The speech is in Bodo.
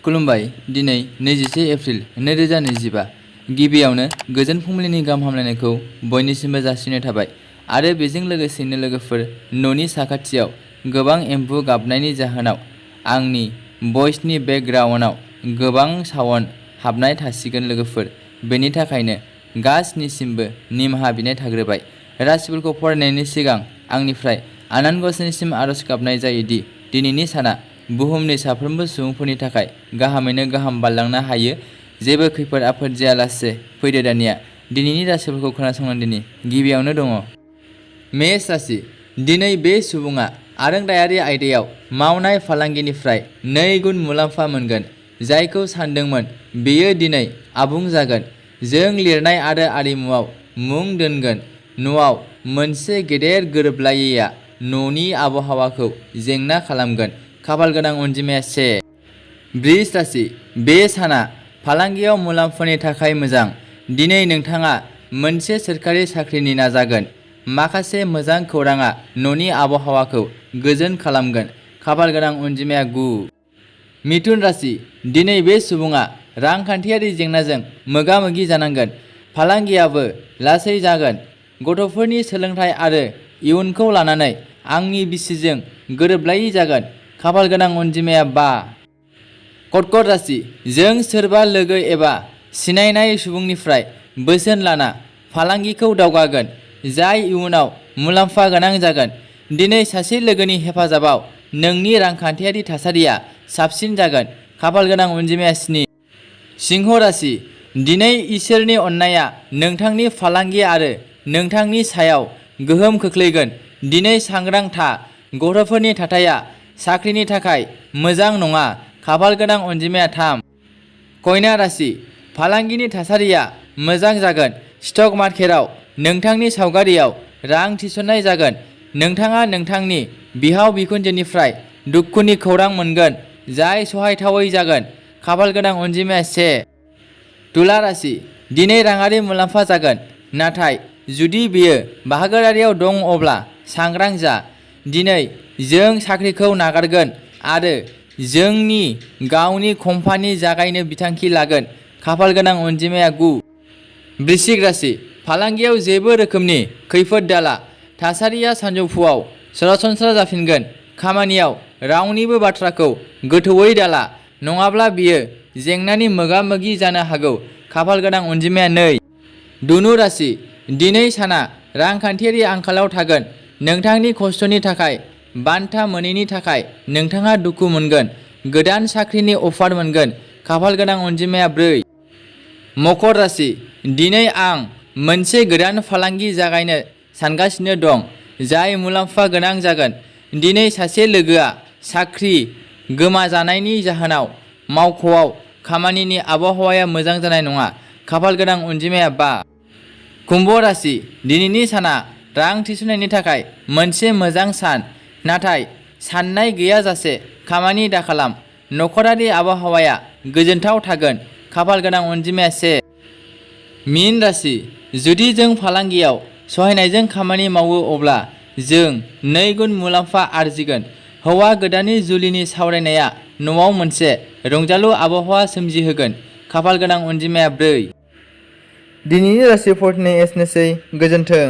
खुलुमबाय। दिनै 21 एप्रिल 2025। गिबियावनो गोजोन फुंबिलिनि गाहाम हामलायनायखौ बयनिसिमबो जासिनाय थाबाय आरो बेजों लोगोसेनो लोगोफोर, न'नि साखाथियाव गोबां एम्बु गाबनायनि जाहोनाव आंनि भइसनि बेकग्राउन्डआव गोबां साउन्ड हाबनाय थासिगोन लोगोफोर। बेनि थाखायनो गासैनिसिमबो निमाहा बिनाय थाग्रोबाय। राशिफोरखौ फरायनायनि सिगां आंनिफ्राय आनान गसाइनिसिम आरज गाबनाय जायोदि दिनैनि साना बुहुमनि साफ्रोमबो सुबुंफोरनि थाखाय गाहामैनो गाहाम बारलांनो हायो। जेबो खैफोद आफोद जायालासे फैदो दानिया दिनैनि राशिफोरखौ खोनासंनानै गिबियावनो दङ मेष राशि। दिनै बे सुबुङा आरोंदायारि आयदायाव मावनाय फालांगिनिफ्राय 2 गुन मुलाम्फा मोनगोन। जायखौ सानदोंमोन बेयो दिनै आबुं जागोन। जों लिरनाय आरो आरिमुआव मुं दोनगोन। न'आव मोनसे गेदेर गोरोबलायैया न'नि आबहावाखौ जेंना खालामगोन। खाफाल गोनां अनजिमाया 1। बृष राशि। बे साना फालांगियाव मुलाम्फानि थाखाय मोजां। दिनै नोंथाङा मोनसे सोरखारि साख्रिनि नाजागोन। माखासे मोजां खौरांआ न'नि आबहावाखौ गोजोन खालामगोन। खाफाल गोनां अनजिमाया 9। मिथुन राशि। दिनै बे सुबुङा रांखान्थियारि जेंनाजों मोगा-मोगि जानांगोन। फालांगियाबो लासै जागोन। गथ'फोरनि सोलोंथाइ आरो इयुनखौ लानानै आंनि बिसिजों गोरोबलायै जागोन। खाफाल गोनां अनजिमाया 5। कर्कट राशि। जों सोरबा लोगो एबा सिनायनाय सुबुंनिफ्राय बोसोन लाना फालांगिखौ दावगागोन। जाय इयुनाव मुलाम्फा गोनां जागोन। दिनै सासे लोगोनि हेफाजाबाव नोंनि रांखान्थियारि थासारिया साबसिन जागोन। खाफाल गोनां अनजिमाया 7। सिंह राशि। दिनै इसोरनि अननायआ नोंथांनि फालांगि आरो नोंथांनि सायाव गोहोम खोख्लैगोन। दिनै सांग्रां था। गथ'फोरनि थाथाया साख्रिनि थाखाय मोजां नङा। खाफाल गोनां अनजिमाया 3। कन्या राशि। फालांगिनि थासारिया मोजां जागोन। स्टक मार्केटआव नोंथांनि सावगारियाव रां थिसननाय जागोन। नोंथाङा नोंथांनि बिहाव-बिखुनजोनिफ्राय दुखुनि खौरां मोनगोन। जाय सहायथावै जागोन। खाफाल गोनां अनजिमाया 1। तुला राशि। दिनै राङारि मुलाम्फा जागोन। नाथाय जुदि बेयो बाहागोआरियाव दं अब्ला सांग्रां जा। दिनै जों साख्रिखौ नागारगोन आरो जोंनि गावनि कम्पानि जागायनो बिथांखि लागोन। खाफाल गोनां अनजिमाया 9। वृश्चिक राशि। फालांगियाव जेबो रोखोमनि खैफोद दाला। थासारिया सानजौफुआव सरासनस्रा जाफिनगोन। खामानियाव रावनिबो बाथ्राखौ गोथौवै दाला, नङाब्ला बियो जेंनानि मोगा-मोगि जानो हागौ। खाफाल गोनां अनजिमाया 2। धनु राशि। दिनै साना रांखान्थियारि आंखालाव थागोन। नोंथांनि खस्थ'नि थाखाय बान्था मोनैनि थाखाय नोंथाङा दुखु मोनगोन। गोदान साख्रिनि अफार मोनगोन। खाफाल गोनां अनजिमाया 4। मकर राशि। दिनै आं मोनसे गोदान फालांगि जागायनो सानगासिनो दं। जाय मुलाम्फा गोनां जागोन। दिनै सासे लोगोआ साख्रि गोमाजानायनि जाहोनाव मावख'आव खामानिनि आबहावाया मोजां जानाय नङा। खाफाल गोनां अनजिमाया 5। कुम्भ राशि। दिनैनि साना रां थिसननायनि थाखाय मोनसे मोजां सान। नाथाय साननाय गैयाजासे खामानि दाखालाम। नखरारि आबहावाया गोजोनथाव थागोन। खाफाल गोनां अनजिमाया 1। मीन राशि। जुदि जों फालांगियाव सहायनायजों खामानि मावो अब्ला जों 2 गुन मुलाम्फा आरजिगोन। हौवा गोदाननि जुलिनि सावरायनाया न'आव मोनसे रंजालु आबहावा सोमजिहोगोन। खाफाल गोनां अनजिमाया 4। दिनैनि राशिफोरनि एसेनोसै। गोजोन्थों।